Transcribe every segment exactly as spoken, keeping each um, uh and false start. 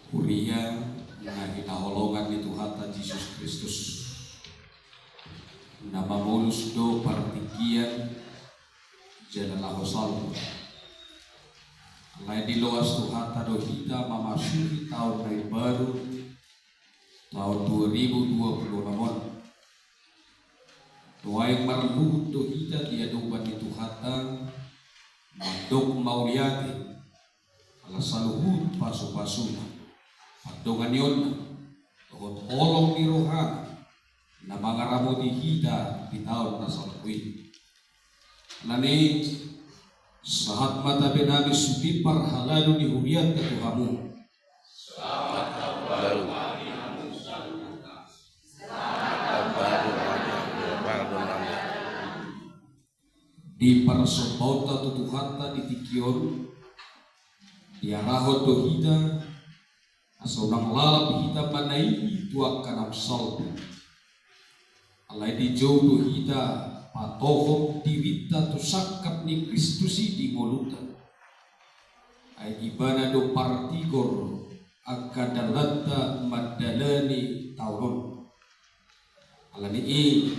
Huria na hinaholongan ni Tuhanta Jesus Kristus, na mamolus do partingkian jala laho salpu. Alai diloas Tuhanta do hita mamasuki taon na imbaru, taon dua ribu dua puluh enam on. Nuaeng marluhut do hita di adopan ni Tuhanta, mandok mauliate, ala saluhut pasupasuna, pandonganionna, dohot holong ni rohana, na mangaramoti hita di taon na salpu i. Alani, sahat ma tabe nami sude parhalado ni hurianta tu hamu. Di parsombaonta tu Tuhanta di tingki on, diarahon do hita, asa unang lalap hita manaili tu angka na salpu. Alai dijou do hita patohop dirinta tu sangkap ni Kristus i di ngolunta. Ai Ibana do partigor angka dalanta mandalani taon on. Alani i,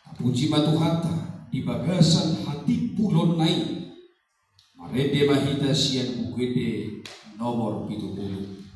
tapuji ma Tuhanta di bagasan hatimbulonna i. Marende ma hita sian Buku Ende nomor pitu pulu.